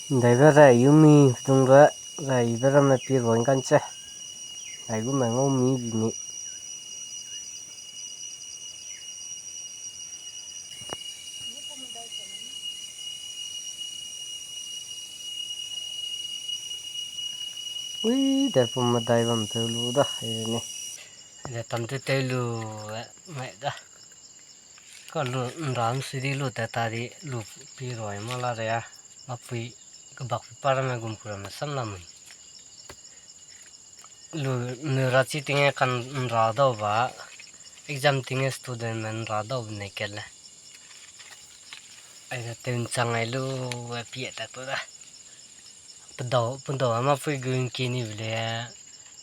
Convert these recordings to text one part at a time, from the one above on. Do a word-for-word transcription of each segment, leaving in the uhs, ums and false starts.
Ndaibe rai yumi dung re, rai ibe ramme pi ruang kan che. Rai gu me ngau mi bi mi. Ui, de pum medai bam peu lu da, e ni. De tam te te lu, e, mai da. Ka lu, nram si di lu te ta di lu pi roi ma la re a. Mapui kebak pi pa ramme gum ku ramme sam la mui. Lu neu ra chi tinge kan nra dau ba, exam tinge student me nra dau ne ket le. Ai da tew nchang ai lu, e, pie ta tu da. Pedau, pedau a mapui gu ngki ni bele,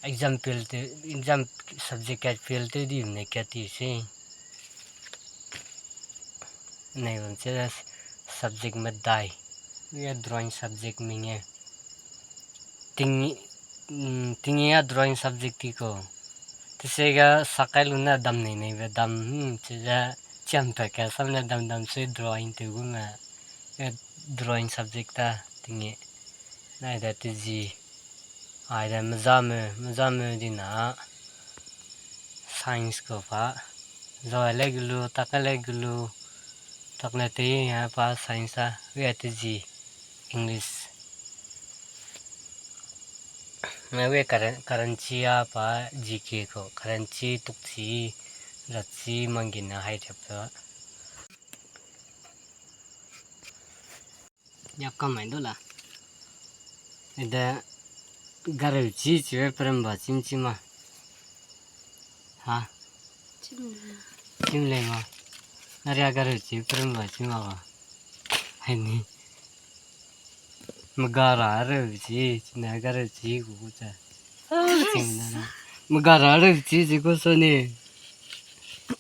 exam fail te, exam subject kat fail te di ne kat ti si. Nei bam che subject medai. Wi a drawing subject menge. Ting, mm, tingi a drawing subject ti ko. Tese ga sakai lu na dam nei nei be dam, hmm, che ze chiam pe ka sam ne dam dam se drawing te gu me. Wi a drawing subject ta tingi. Nai da te zi. Ai da mezame, mezame di na. Science ko pa. Zau le gulu, tak le gulu, tak le te ya pa science a, wi a te zi, English. Na wi a curren-, currency a pa G K ko, currency tukchi, ratchi manggina hai rep pa. Yap kam mai du la. Ede gareu chi chibe peremba chim chim ma. Ha? Chim le ma. Chim le ma. Aria gareu chi peremba chim ma ba. Hai ni. Megara reu chi, chine gareu chi gu gu cha. Chim na na. Megara reu chi chi gu so ni.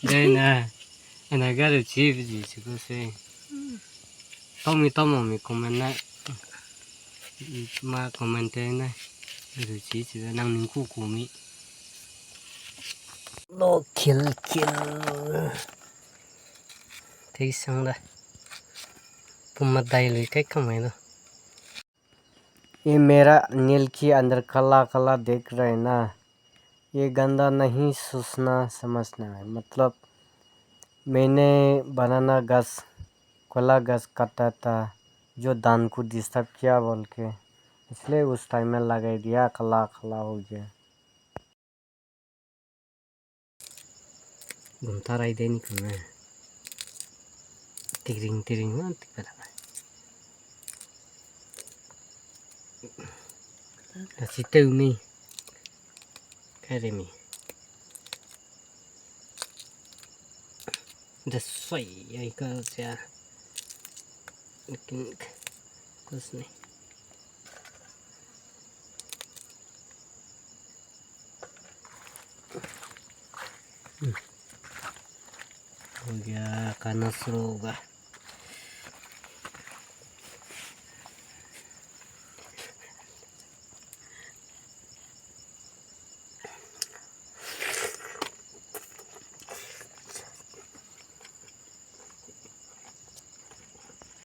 Dai na. Ana gareu chi bi chi chi gu so. Tau mi tau ma mi comment na. Ma comment te na. Gareu chi chi nang ning ku ku mi. Lo kil kil. Tei sang da. Pum medai lui kai kam mai lo. ये मेरा नील की अंदर काला काला देख रहे ना, ये गंदा नहीं सोचना समझना है। मतलब, मैंने बनाना घास, कोला घास काटा था, जो धान को डिस्टर्ब किया बोल के, इसलिए उस टाइम में लगाई दिया, काला काला हो गया। Gum ta rai de ni kume. Tiring tiring ma tik pa da. Achi tew mi. Kai de mi. Da soi ai ka sia. Lekin kus ni. हो गया, काना शुरू होगा।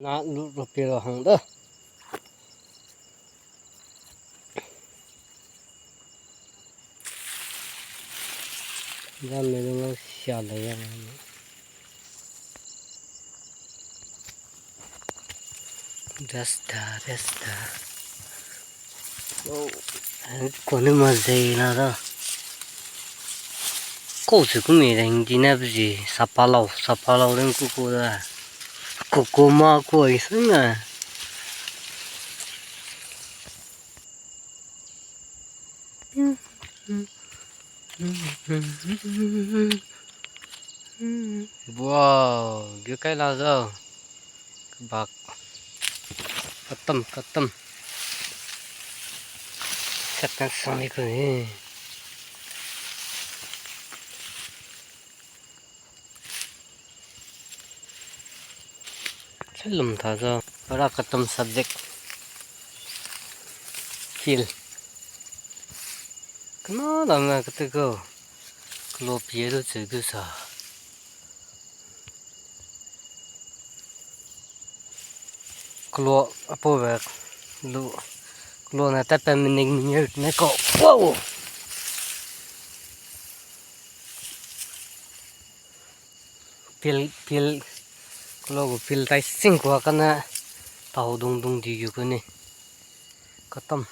Na lu ru pi ro hang da. Jam me lu ngau sia le ya. Rasta, rasta. Oh, kone ma zei na da. Kau se ku mi reng di na bezi, sapa lau, sapa lau reng ku ku da. Ku ku ma ku ai seng a. Wow, gu kai la zau. Kebak. Katam, katam. Sak kan sang ni ku ni. Chalum ta zau. Ora katam subject. Feel. Kena dam na kete ko. Klo pie lu che gu sa. Klo apo be Lu, kelo ne tat pe mening mengeu ne kau. Wow! Pil, pil, kelo gu pil tai sing kua kane tau dung dung di gu kuni. Katam.